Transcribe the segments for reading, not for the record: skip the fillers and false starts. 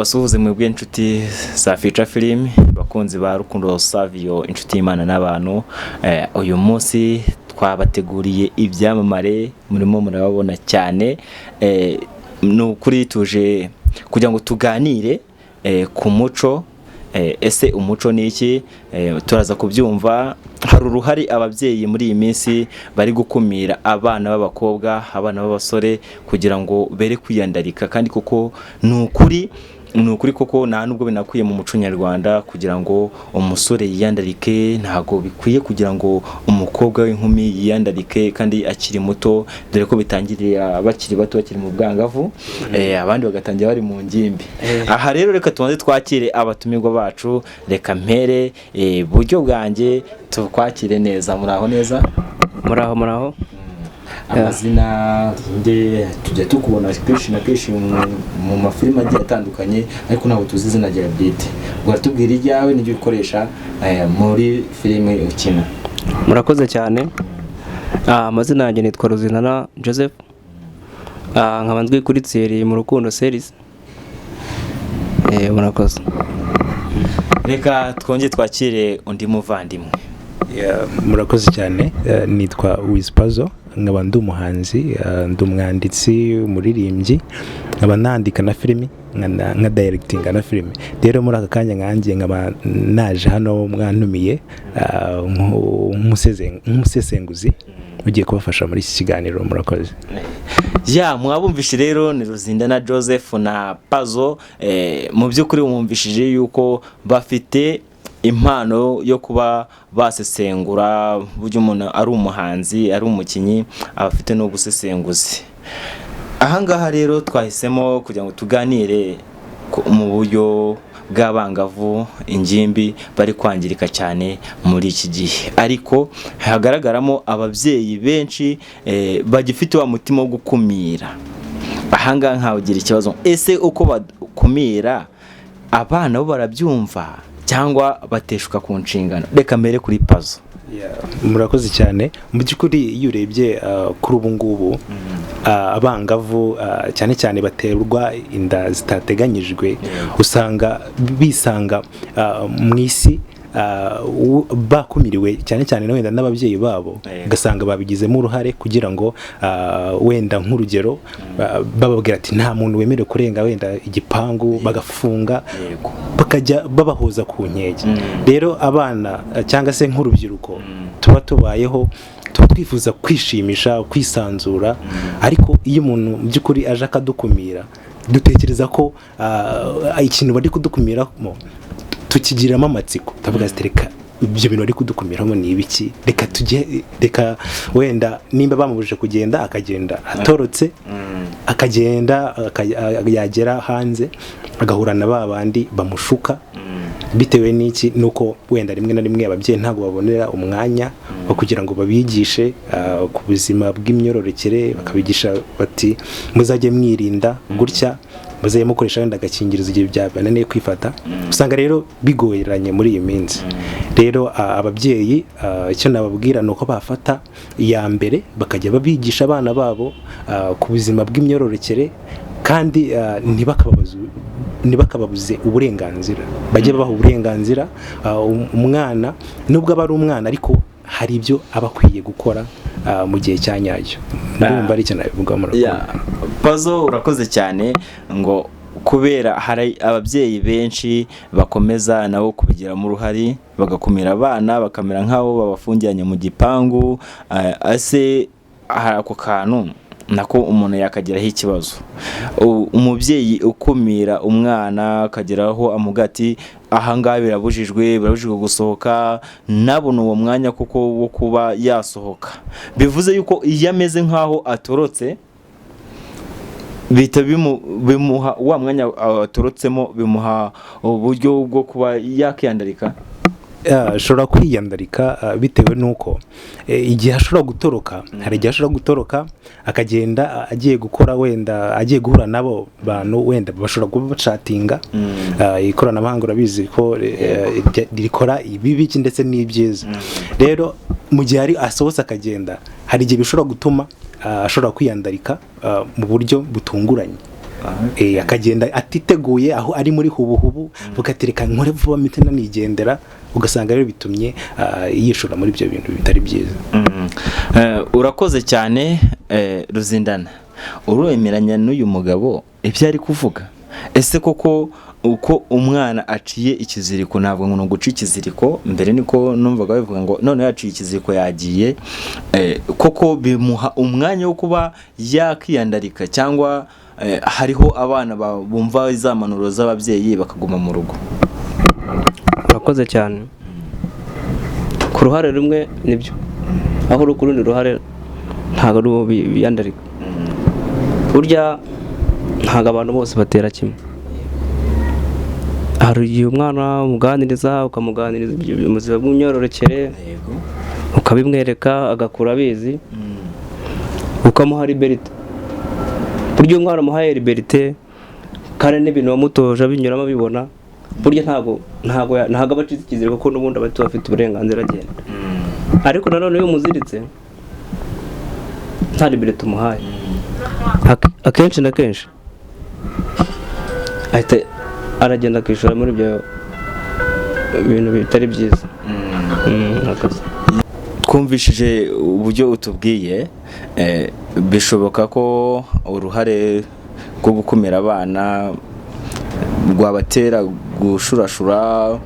Basuhuze mwebwe inshuti za Feature Film, bakunzi ba Rukundo Savio, inshuti y'Imana n'abantu. Uyu munsi twabateguriye ibyamamare murimo murababona cyane. Ni ukuri tuje kugira ngo tuganire ku muco. Ese umuco ni iki? Turaza kubyumva. Hari uruhare ababyeyi muri iyi minsi bari gukumira abana b'abakobwa, abana b'abasore, kugira ngo bere kwiyandarika. Kandi koko ni ukuri, ni ukuri koko, nta nubwo binakwiye mu muco nyarwanda kugira ngo umusore yiyandarike. Ntabwo bikwiye kugira ngo umukobwa w'inkumi yiyandarike kandi akiri muto, dore ko bitangirira bakiri bato, bakiri mu bwangavu, abandi bagatangira bari mu ngimbi. Aha rero reka tubanze twakire abatumirwa bacu. Reka mpere buryo bwanjye, tukwakire neza. Muraho neza? Muraho, muraho. Amazina nde? Tujya tukubona kenshi na kenshi mu mafilime agiye atandukanye, ariko ntabwo tuzi izina ryawe bwite. Uratubwira iryawe n'ibyo ukoresha muri filime ukina. Murakoze cyane. Amazina yanjye nitwa Ruzindana Joseph. Nkaba nzwi kuri Thierry mu Rukundo Series. Murakoze. Reka twongere twakire undi muvandimwe. Yeah, murakoze cyane. Nitwa Wizpazo, nkaba ndi umuhanzi, ndi umwanditsi, umuririmbyi, nkaba nandika na filimi, nka directinga na filimi. Rero muri aka kanya nkanjye nkaba naje hano mwantumiye nk'umusesenguzi ugiye kubafasha muri iki kiganiro. Murakoze. Ya, mwabumvise rero, ni Ruzindana Joseph na Pazo. Mu by'ukuri mwumvishije yuko bafite impano yo kuba basesengura. Burya umuntu ari umuhanzi, ari umukinnyi, aba afite n'ubusesenguzi. Ahangaha rero twahisemo kugira ngo tuganire mu buryo bw'abangavu, ingimbi bari kwangirika cyane muri iki gihe, ariko hagaragaramo ababyeyi benshi bagifite wa mutima wo gukumira. Ahangaha nkawugira ikibazo: ese uko bakumira abana bo barabyumva cyangwa bateshuka ku nshingano? Reka mbere kuri Pazo. Murakoze cyane. Mu by'ukuri iyo urebye kuri ubu ngubu, abangavu cyane cyane baterwa inda zitateganyijwe, usanga bisanga mu isi bakumiriwe cyane cyane wenda n'ababyeyi babo, ugasanga babigizemo uruhare kugira ngo wenda nk'urugero bababwira ati nta muntu wemerewe kurenga wenda igipangu, bagafunga, bakajya babahoza ku nkeke. Rero abana cyangwa se nk'urubyiruko tuba tubayeho, tuba twifuza kwishimisha, kwisanzura, ariko iyo umuntu mu by'ukuri aje akadukumira, dutekereza ko ikintu bari kudukumiramo tukigiramo amatsiko. Tuvuga ati reka ibyo bintu bari kudukumiramo ni ibiki, reka tujye, reka wenda nimba bamubujije kugenda akagenda atorotse, akagenda yagera hanze agahura na ba bandi bamushuka. Bitewe n'iki? Nuko wenda rimwe na rimwe ababyeyi ntabwo babonera umwanya wo kugira ngo babigishe ku buzima bw'imyororokere, bakabigisha bati muzajye mwirinda gutya, muzajye mukoresha wenda agakingirizo igihe byabananiye kwifata. Usanga rero bigoranye muri iyi minsi. Rero ababyeyi icyo nababwira ni uko bafata iya mbere bakajya babigisha abana babo ku buzima bw'imyororokere, kandi ntibakababuze uburenganzira, bajye babaha uburenganzira. Umwana nubwo aba ari umwana, ariko hari ibyo aba akwiye gukora mu gihe cya nyacyo. Ndumva ari icyo nabivugaho. Murakoze. Ya, Pazo, urakoze cyane. Ngo kubera hari ababyeyi benshi bakomeza nabo kubigiramo uruhare, bagakumira abana, bakamera nk'aho babafungiranye mu gipangu. Ese hari ako kantu nako umuntu yakagiraho ikibazo? Umubyeyi ukumira umwana akageraho amuga ati ahangaha birabujijwe, birabujijwe gusohoka, nabona uwo mwanya kuko wo kuba yasohoka, bivuze yuko iyo ameze nk'aho atorotse bihita bimuha wa mwanya atorotsemo, bimuha uburyo bwo kuba yakiyandarika. Ashobora kwiyandarika bitewe n'uko igihe ashobora gutoroka, hari igihe ashobora gutoroka akagenda agiye gukora, wenda agiye guhura n'abo bantu, wenda bashobora kuba bacatinga. Ikoranabuhanga urabizi ko rikora ibibi ndetse n'ibyiza. Rero mu gihe ari asohotse akagenda, hari igihe bishobora gutuma ashobora kwiyandarika mu buryo butunguranye. Akagenda atiteguye, aho ari muri hubuhubu, bugatereka nkore vuba mpite nanigendera, ugasanga rero bitumye yishora muri ibyo bintu bitari byiza. Urakoze cyane, Ruzindana. Uremeranya n'uyu mugabo ibyo ari kuvuga? Ese koko uko umwana aciye ikiziriko, ntabwo ngo ni uguca ikiziriko, mbere niko numvaga babivuga ngo none yaciye ikiziriko yagiye, koko bimuha umwanya wo kuba yakiyandarika, cyangwa hariho abana bumva za mpanuro z'ababyeyi bakaguma mu rugo? Urakoze cyane. Ku ruhare rumwe nibyo, aho uri ku rundi ruhare ntabwo ari uwo biyandarika. Burya ntabwo abantu bose batera kimwe. Hari igihe umwana umuganiriza, ukamuganiriza ubuzima bw'imyororokere, ukabimwereka agakura abizi, ukamuha liberté. Burya umwana umuhaye liberté kandi n'ibintu wamutoje abinyuramo abibona, burya ntabwo aba acitse ikiziriko, kuko n'ubundi aba afite uburenganzira agenda. Ariko nanone iyo umuziritse nta liberté umuhaye, akenshi na kenshi ahita aragenda akishora muri ibyo bintu bitari byiza. Murakoze. Twumvishije uburyo utubwiye, bishoboka ko uruhare rwo gukumira abana rwabatera gushurashura,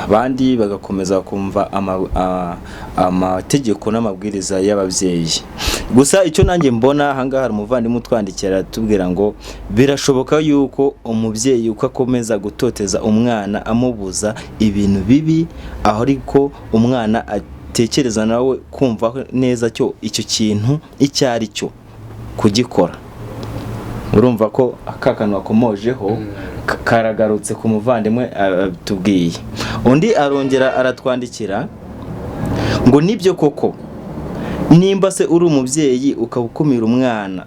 abandi bagakomeza kumva amategeko n'amabwiriza y'ababyeyi. Gusa icyo nanjye mbona ahangaha, hari umuvandimwe utwandikira atubwira ngo birashoboka yuko umubyeyi uko akomeza gutoteza umwana amubuza ibintu bibi, aho ariko umwana atekereza nawe kumva neza cyo icyo kintu icyo ari cyo kugikora. Urumva ko aka kantu wakomojeho karagarutse ku muvandimwe atubwiye. Undi arongera aratwandikira ngo nibyo koko, nimba se uri umubyeyi ukaba ukumira umwana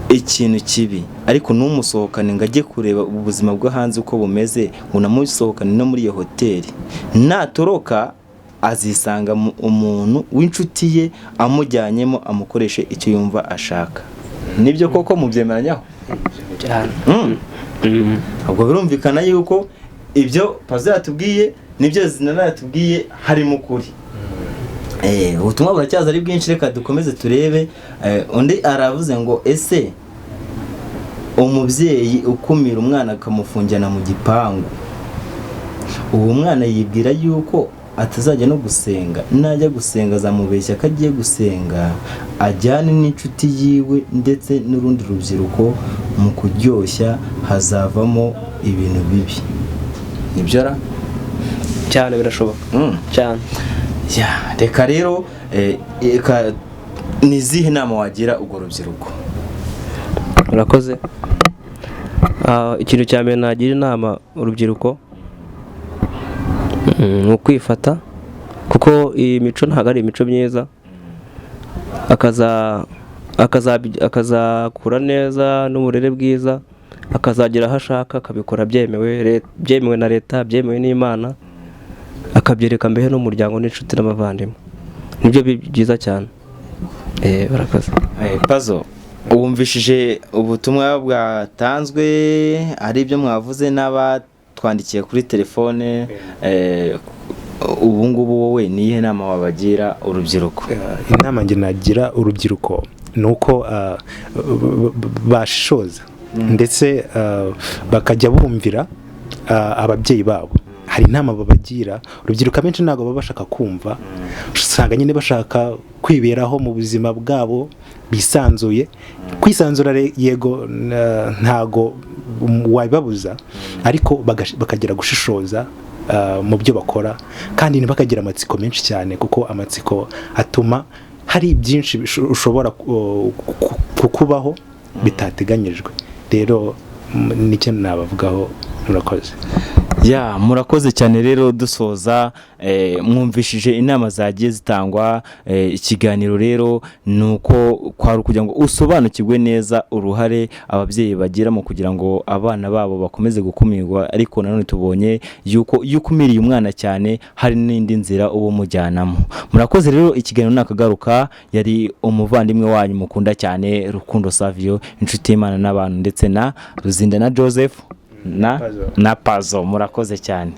ikintu kibi, ariko ntumusohokane ngo ajye kureba ubuzima bwo hanze uko bumeze, ngo unamusohokane no muri iyo hoteli, natoroka azisanga umuntu w'inshuti ye amujyanyemo amukoreshe icyo yumva ashaka. Nibyo koko, mubyemeranyaho? Cyane. Ubwo birumvikana yuko ibyo Pazo yatubwiye nibyo Zinana yatubwiye harimo ukuri. Ubutumwa buracyaza ari bwinshi, reka dukomeze turebe. Undi aravuze ngo ese umubyeyi ukumira umwana akamufungirana mu gipangu, uwo mwana yibwira yuko atazajya no gusenga, najya gusenga azamubeshya ko agiye gusenga, ajyane n'inshuti yiwe ndetse n'urundi rubyiruko, mu kuryoshya hazavamo ibintu bibi. Nibyo ra? Cyane, birashoboka cyane. Ya, reka rero, reka, ni izihe nama wagira urwo rubyiruko? Urakoze. Ikintu cya mbere nagira inama urubyiruko ni ukwifata, kuko iyi mico ntabwo ari imico myiza. Akazakura neza n'uburere bwiza, akazagera aho ashaka, akabikora byemewe, byemewe na leta, byemewe n'Imana, akabyereka mbehe n'umuryango n'inshuti n'abavandimwe. Nibyo byiza cyane. Barakoze. Pazo, wumvishije ubutumwa bwatanzwe, ari ibyo mwavuze n'abatwandikiye kuri telefone. Ubu ngubu wowe ni iyihe nama wabagira urubyiruko? Inama njye nagira urubyiruko ni uko bashishoza ndetse bakajya bumvira ababyeyi babo. Hari inama babagira, urubyiruko abenshi ntabwo baba bashaka kumva, usanga nyine bashaka kwiberaho mu buzima bwabo bisanzuye. Kwisanzura yego, ntago wabibabuza, ariko bakagira gushishoza mu byo bakora, kandi ntibakagira amatsiko menshi cyane, kuko amatsiko atuma hari byinshi ushobora kukubaho bitateganyijwe. Rero nicyo nabavugaho. Murakoze. Ya, murakoze cyane. Rero dusoza, mwumvishije inama zagiye zitangwa. Ikiganiro rero ni uko kwari ukugira ngo usobanukirwe neza uruhare ababyeyi bagira mu kugira ngo abana babo bakomeze gukumirwa, ariko nanone tubonye yuko iyo ukumiriye umwana cyane hari n'indi nzira uba umujyanamo. Murakoze rero, ikiganiro nakagaruka. Yari umuvandimwe wanyu mukunda cyane, Rukundo Savio, inshuti y'Imana n'abantu, ndetse na Ruzinda na Joseph na Pazo. na Pazo. Murakoze cyane.